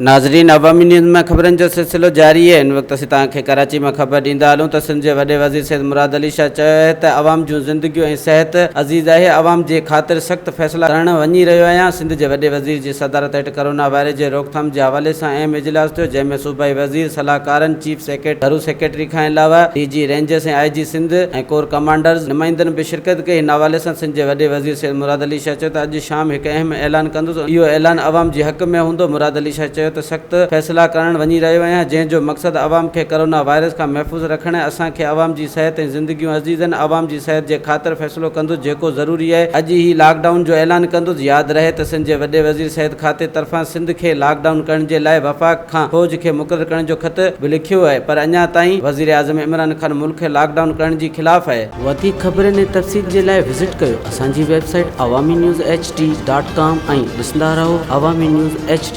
ناظرين عوامي نيوز ۾ خبرن جو سلسلو جاري آهي هن وقت اسين توهان کي ڪراچي مان خبر ڏيندا هلون ته سنڌ جي وڏي وزير سيد مراد علي شاهه چيو آهي ته عوام جون زندگيون ۽ صحت عزيز آهي عوام جي خاطر سخت فيصلا ڪرڻ وڃي رهيو آهيان سنڌ جي وڏي وزير جي صدارت هيٺ ڪرونا وائرس جي روڪٿام جي حوالي سان اهم اجلاس ٿيو جنهن ۾ صوبائي وزير صلاحڪارن چيف سيڪريٽري گهرو سيڪريٽري کان علاوه D G rangers ۽ I G Sindh ۽ corps commanders نمائندن به شرڪت ڪئي هن حوالي سان سنڌ جي وڏي وزير سيد مراد علي شاهه چيو ته اڄ شام هڪ اهم اعلان ڪندس اهو اعلان عوام جي حق ۾ هوندو، مراد علي شاهه چيو ته سخت فيصلا ڪرڻ وڃي رهيو آهيان جنهن جو مقصد عوام کي ڪرونا وائرس کان محفوظ رکڻ آهي، اسان کي عوام جي صحت ۽ زندگيون عزيز آهن، عوام جي صحت جي خاطر فيصلو ڪندس جيڪو ضروري آهي، اڄ ئي لاڪ ڊائون جو اعلان ڪندس، ياد رهي ته سنڌ جي وڏي وزير صحت کاتي طرفان سنڌ کي لاڪ ڊائون ڪرڻ جي لاء وفاق کان فوج کي مقرر ڪرڻ جو خط به لکيو آهي پر اڃا تائين وزيراعظم عمران خان ملڪ کي لاڪ ڊائون ڪرڻ جي خلاف آهي. وڌيڪ خبرن ۽ تفصيل جي لاء وزٽ ڪيو اسان جي website Awami news H D dot com ۽ ڏسندا رهو عوامي نيوز ايڇ ڊي.